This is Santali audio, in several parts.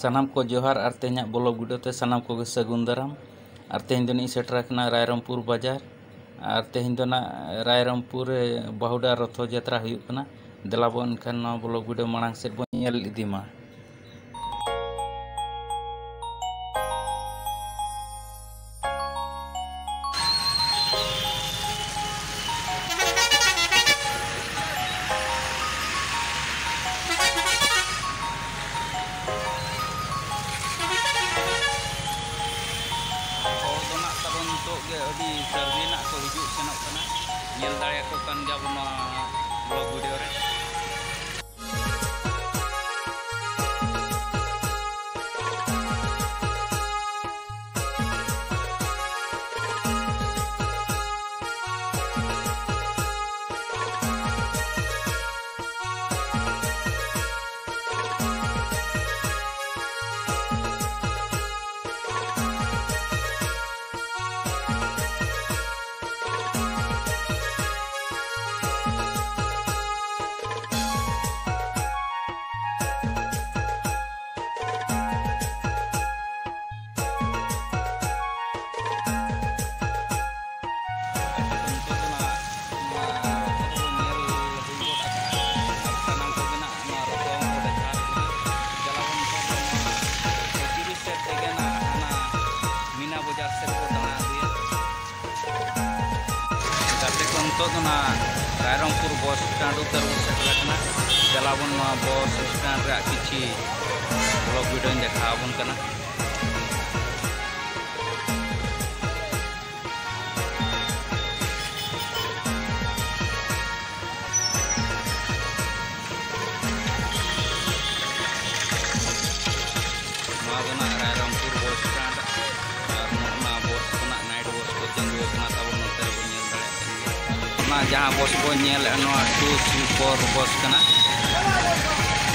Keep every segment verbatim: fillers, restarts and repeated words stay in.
ᱥᱟᱱᱟᱢ ᱠᱚ ᱡᱚᱦᱟᱨ ᱟᱨ ᱛᱮᱦᱮᱧᱟᱜ ᱵᱞᱚᱜ ᱵᱷᱤᱰᱤᱭᱳ ᱛᱮ ᱥᱟᱱᱟᱢ ᱠᱚᱜᱮ ᱥᱟᱹᱜᱩᱱ ᱫᱟᱨᱟᱢ᱾ ᱟᱨ ᱛᱮᱦᱮᱧ ᱫᱚ ᱱᱤᱧ ᱥᱮᱴᱮᱨ ᱟᱠᱟᱱᱟ ᱨᱟᱭᱨᱚᱝᱯᱩᱨ ᱵᱟᱡᱟᱨ᱾ ᱟᱨ ᱛᱮᱦᱮᱧ ᱫᱚ ᱱᱟᱜ ᱨᱟᱭᱨᱚᱝᱯᱩᱨ ᱨᱮ ᱵᱟᱹᱦᱩᱰᱟ ᱨᱚᱛᱷᱚ ᱡᱟᱛᱨᱟ ᱦᱩᱭᱩᱜ ᱠᱟᱱᱟ᱾ ᱫᱮᱞᱟ ᱵᱚᱱ ᱮᱱᱠᱷᱟᱱ ᱱᱚᱣᱟ ᱵᱞᱚᱜ ᱵᱷᱤᱰᱤᱭᱳ ᱢᱟᱲᱟᱝ ᱥᱮᱫ ᱵᱚᱱ ᱧᱮᱞ ᱤᱫᱤ ᱢᱟ᱾ ᱦᱚᱲ ᱫᱚ ᱱᱟᱜ ᱛᱟᱵᱚᱱ ᱱᱤᱛᱚᱜ ᱜᱮ ᱟᱹᱰᱤ ᱥᱟᱹᱨᱫᱤ ᱱᱟᱜ ᱠᱚ ᱦᱤᱡᱩᱜ ᱥᱮᱱᱚᱜ ᱠᱟᱱᱟ᱾ ᱧᱮᱞ ᱫᱟᱲᱮᱭᱟᱠᱚ ᱠᱟᱱ ᱜᱮᱭᱟᱵᱚᱱ ᱱᱚᱣᱟ ᱵᱞᱚᱜ ᱵᱷᱤᱰᱤᱭᱳ ᱨᱮ᱾ ᱱᱤᱛᱚᱜ ᱫᱚ ᱱᱟᱜ ᱱᱚᱣᱟ ᱨᱚᱛᱷᱚ ᱫᱚᱵᱚᱱ ᱧᱮᱞ ᱦᱩᱭ ᱜᱚᱫ ᱟᱠᱟᱫᱼᱟ᱾ ᱟᱨ ᱥᱟᱱᱟᱢ ᱠᱚᱜᱮ ᱱᱟᱜ ᱱᱚᱣᱟ ᱨᱚᱛᱷᱚ ᱦᱚᱸᱠᱚ ᱰᱮᱠᱷᱟᱣ ᱠᱟᱱᱟ᱾ ᱪᱟᱞᱟᱣ ᱱᱤᱛᱚᱜ ᱫᱚ ᱱᱚᱣᱟ ᱯᱚᱸᱪᱤᱥ ᱥᱮᱫ ᱛᱮᱜᱮ ᱱᱟᱜ ᱦᱟᱱᱟ ᱢᱤᱱᱟ ᱵᱟᱡᱟᱨ ᱥᱮᱫ ᱠᱚ ᱫᱟᱬᱟ ᱟᱹᱜᱩᱭᱟ᱾ ᱜᱟᱛᱮ ᱠᱚ, ᱱᱤᱛᱚᱜ ᱫᱚ ᱱᱟᱜ ᱨᱟᱭᱨᱚᱝᱯᱩᱨ ᱵᱚᱥ ᱥᱴᱮᱱᱰ ᱩᱛᱟᱹᱨ ᱵᱚᱱ ᱥᱮᱴᱮᱨ ᱟᱠᱟᱱᱟ᱾ ᱪᱟᱞᱟᱣ ᱵᱚᱱ ᱱᱚᱣᱟ ᱵᱚᱥ ᱥᱴᱮᱱᱰ ᱨᱮᱭᱟᱜ ᱠᱤᱪᱷᱤ ᱵᱞᱚᱜ ᱵᱷᱤᱰᱤᱭᱳᱧ ᱫᱮᱠᱷᱟᱣ ᱟᱵᱚᱱ ᱠᱟᱱᱟ᱾ ᱱᱚᱣᱟ ᱫᱚ ᱱᱟᱜ ᱨᱟᱭᱨᱚᱝᱯᱩᱨ ᱵᱚᱥ ᱥᱴᱮᱱᱰ, ᱟᱨ ᱱᱚᱜᱼᱚ ᱱᱟ ᱵᱚᱥ ᱠᱚ ᱱᱟᱜ ᱱᱟᱭᱤᱴ ᱵᱚᱥ ᱠᱚ ᱛᱤᱸᱜᱩ ᱟᱠᱟᱱᱟ ᱛᱟᱵᱚᱱ ᱱᱚᱛᱮ ᱨᱮᱵᱚᱱ ᱧᱮᱞ ᱫᱟᱲᱮᱭᱟᱜ ᱠᱟᱱ ᱜᱮᱭᱟ᱾ ᱚᱱᱟ ᱡᱟᱦᱟᱸ ᱵᱚᱥ ᱵᱚᱱ ᱧᱮᱞᱮᱫᱼᱟ, ᱱᱚᱣᱟ ᱴᱩ ᱥᱞᱤᱯᱚᱨ ᱵᱚᱥ ᱠᱟᱱᱟ,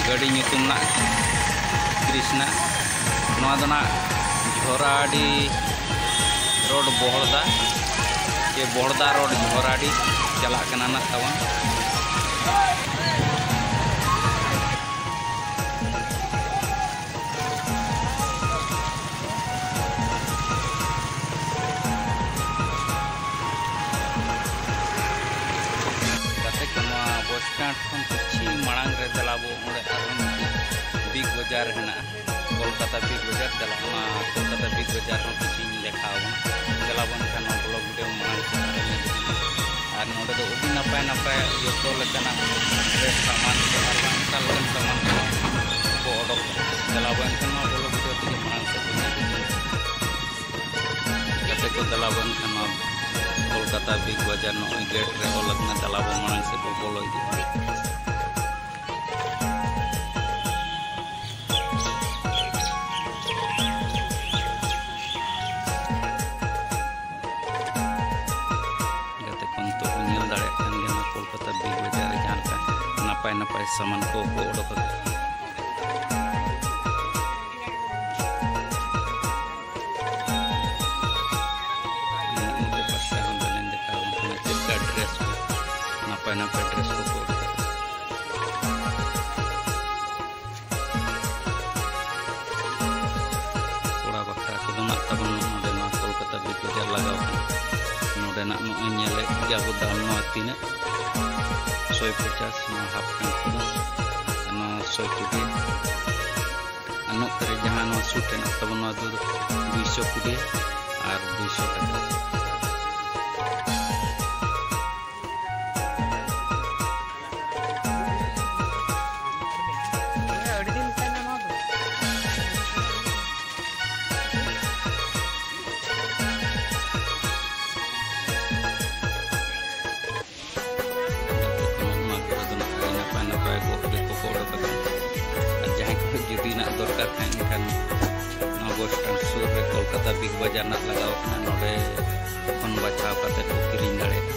ᱜᱟᱹᱰᱤ ᱧᱩᱛᱩᱢ ᱱᱟᱜ ᱠᱨᱤᱥᱱᱟ᱾ ᱱᱚᱣᱟ ᱫᱚ ᱱᱟᱜ ᱡᱷᱚᱨᱟᱰᱤ ᱨᱳᱰ ᱵᱚᱦᱲᱫᱟ, ᱪᱮ ᱵᱚᱦᱲᱫᱟ ᱨᱳᱰ ᱡᱷᱚᱨᱟᱰᱤ ᱪᱟᱞᱟᱜ ᱠᱟᱱᱟ ᱱᱟᱜ ᱛᱟᱵᱚᱱ᱾ ᱵᱟᱡᱟᱨ ᱦᱮᱱᱟᱜᱼᱟ, ᱠᱳᱞᱠᱟᱛᱟ ᱵᱤᱜᱽ ᱵᱟᱡᱟᱨ᱾ ᱪᱟᱞᱟᱜ ᱚᱱᱟ ᱠᱳᱞᱠᱟᱛᱟ ᱵᱤᱜᱽ ᱵᱟᱡᱟᱨ ᱦᱚᱸ ᱠᱤᱪᱷᱩᱧ ᱫᱮᱠᱷᱟᱣ ᱟᱵᱚᱱᱟ᱾ ᱪᱟᱞᱟᱣ ᱵᱚᱱ ᱠᱷᱟᱱ ᱱᱚᱣᱟ ᱵᱞᱚᱜ ᱵᱷᱤᱰᱤᱭᱳ ᱢᱟᱲᱟᱝ ᱥᱮᱫ ᱨᱮ ᱧᱮᱞ ᱤᱫᱤ ᱢᱮ᱾ ᱟᱨ ᱱᱚᱰᱮ ᱫᱚ ᱟᱹᱰᱤ ᱱᱟᱯᱟᱭ ᱱᱟᱯᱟᱭ ᱡᱚᱛᱚ ᱞᱮᱠᱟᱱᱟᱜ ᱰᱨᱮᱥ ᱥᱟᱢᱟᱱ ᱠᱚ ᱟᱨ ᱵᱟᱝ ᱚᱱᱠᱟ ᱞᱮᱠᱟᱱ ᱥᱟᱢᱟᱱ ᱠᱚ ᱠᱚ ᱚᱰᱚᱠ ᱠᱟᱱᱟ᱾ ᱪᱟᱞᱟᱣ ᱵᱚᱱ ᱠᱷᱟᱱ ᱱᱚᱣᱟ ᱵᱞᱚᱜ ᱵᱷᱤᱰᱤᱭᱳ ᱛᱮᱜᱮ ᱢᱟᱲᱟᱝ ᱥᱮᱫ ᱵᱚᱱ ᱧᱮᱞ ᱤᱫᱤ ᱢᱮ᱾ ᱜᱟᱛᱮ ᱠᱚ, ᱫᱮᱞᱟ ᱵᱚᱱ ᱠᱷᱟᱱ ᱱᱚᱣᱟ ᱠᱳᱞᱠᱟᱛᱟ ᱵᱤᱜᱽ ᱵᱟᱡᱟᱨ ᱱᱚᱜᱼᱚᱭ ᱜᱮᱴ ᱨᱮ ᱚᱞ ᱟᱠᱟᱱᱟ, ᱫᱮᱞᱟ ᱵᱚᱱ ᱢᱟᱲᱟᱝ ᱥᱮᱫ ᱵᱚᱱ ᱵᱚᱞᱚ ᱤᱫᱤᱜᱼᱟ᱾ ᱜᱟᱛᱮ ᱠᱚ, ᱱᱤᱛᱚᱜ ᱵᱚᱱ ᱧᱮᱞ ᱫᱟᱲᱮᱭᱟᱜ ᱠᱟᱱ ᱜᱮᱭᱟ ᱱᱚᱣᱟ ᱠᱳᱞᱠᱟᱛᱟ ᱵᱤᱜᱽ ᱵᱟᱡᱟᱨ ᱨᱮ ᱡᱟᱦᱟᱸ ᱞᱮᱠᱟ ᱱᱟᱯᱟᱭ ᱱᱟᱯᱟᱭ ᱥᱟᱢᱟᱱ ᱠᱚ ᱠᱚ ᱚᱰᱚᱠ ᱟᱠᱟᱫᱟ᱾ ᱱᱚᱜᱼᱚ ᱱᱚᱛᱮ ᱯᱟᱥᱴᱟ ᱦᱚᱸ ᱵᱮᱱ ᱫᱮᱠᱷᱟᱣ ᱟᱵᱚᱱ ᱠᱟᱱᱟ ᱪᱮᱫ ᱞᱮᱠᱟ ᱰᱨᱮᱥ ᱠᱚ, ᱱᱟᱯᱟᱭ ᱱᱟᱯᱟᱭ ᱰᱨᱮᱥ ᱠᱚᱠᱚ ᱩᱰᱩᱠ ᱟᱠᱟᱫᱟ᱾ ᱠᱚᱲᱟ ᱵᱟᱠᱷᱨᱟ ᱠᱚᱫᱚ ᱱᱟᱜ ᱛᱟᱵᱚᱱ ᱱᱚᱰᱮ ᱱᱚᱣᱟ ᱠᱳᱞᱠᱟᱛᱟ ᱵᱤᱜᱽ ᱵᱟᱡᱟᱨ ᱞᱟᱜᱟᱣ ᱠᱟᱱᱟ᱾ ᱱᱚᱰᱮᱱᱟᱜ ᱱᱚᱜᱼᱚᱭ ᱧᱮᱞᱮᱫ ᱜᱮᱭᱟ ᱵᱚ ᱫᱟᱢ ᱱᱚᱣᱟ ᱛᱤᱱᱟᱹᱜ, ᱥᱚᱭ ᱯᱚᱪᱟᱥ ᱱᱚᱣᱟ ᱦᱟᱯ ᱯᱮᱱᱴ ᱠᱚᱫᱚ, ᱱᱚᱣᱟ ᱥᱚᱭ ᱠᱩᱲᱤ᱾ ᱟᱨ ᱱᱚᱛᱮ ᱨᱮ ᱡᱟᱦᱟᱸ ᱱᱚᱣᱟ ᱥᱩᱴ ᱦᱮᱱᱟᱜ ᱛᱟᱵᱚᱱ, ᱱᱚᱣᱟ ᱫᱚ ᱫᱩᱭᱥᱚ ᱠᱩᱲᱤ ᱟᱨ ᱫᱩᱭᱥᱚ ᱴᱟᱠᱟ᱾ ᱟᱹᱰᱤ ᱫᱤᱱ ᱛᱟᱭᱱᱟ ᱱᱚᱣᱟ ᱫᱚ᱾ ᱱᱚᱣᱟ ᱠᱚᱨᱮ ᱫᱚ ᱱᱟᱯᱟᱭ ᱱᱟᱯᱟᱭ ᱱᱟᱯᱟᱭ ᱠᱚ ᱠᱚ ᱚᱰᱚᱠ ᱟᱠᱟᱱᱟ᱾ ᱟᱨ ᱡᱟᱦᱟᱸᱭ ᱠᱚ ᱡᱩᱫᱤ ᱱᱟᱜ ᱫᱚᱨᱠᱟᱨ ᱠᱷᱟᱱ, ᱮᱱᱠᱷᱟᱱ ᱱᱚᱣᱟ ᱵᱚᱥ ᱥᱴᱮᱱᱰ ᱥᱩᱨ ᱨᱮ ᱠᱳᱞᱠᱟᱛᱟ ᱵᱤᱜᱽ ᱵᱟᱡᱟᱨ ᱱᱟᱜ ᱞᱟᱜᱟᱣ ᱠᱟᱱᱟ, ᱱᱚᱰᱮ ᱠᱷᱚᱱ ᱵᱟᱪᱷᱟᱣ ᱠᱟᱛᱮ ᱠᱚ ᱠᱤᱨᱤᱧ ᱫᱟᱲᱮᱭᱟᱜᱼᱟ᱾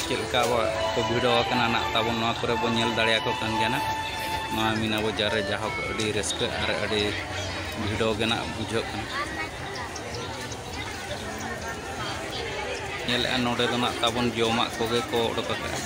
ᱪᱮᱫ ᱞᱮᱠᱟ ᱠᱚ ᱵᱷᱤᱲᱚ ᱟᱠᱟᱱᱟ ᱱᱟᱜ ᱛᱟᱵᱚᱱ, ᱱᱚᱣᱟ ᱠᱚᱨᱮ ᱵᱚᱱ ᱧᱮᱞ ᱫᱟᱲᱮᱭᱟᱠᱚ ᱠᱟᱱ ᱜᱮᱭᱟ ᱱᱟᱜ᱾ ᱱᱚᱣᱟ ᱢᱤᱱᱟ ᱵᱟᱡᱟᱨ ᱨᱮ ᱡᱟᱦᱳᱠ ᱟᱹᱰᱤ ᱨᱟᱹᱥᱠᱟᱹ ᱟᱨ ᱟᱹᱰᱤ ᱵᱷᱤᱲᱚ ᱜᱮ ᱱᱟᱜ ᱵᱩᱡᱷᱟᱹᱜ ᱠᱟᱱᱟ᱾ ᱧᱮᱞᱮᱜᱼᱟ, ᱱᱚᱰᱮ ᱫᱚ ᱱᱟᱜ ᱛᱟᱵᱚᱱ ᱡᱚᱢᱟᱜ ᱠᱚᱜᱮ ᱠᱚ ᱚᱰᱚᱠ ᱟᱠᱟᱫᱼᱟ᱾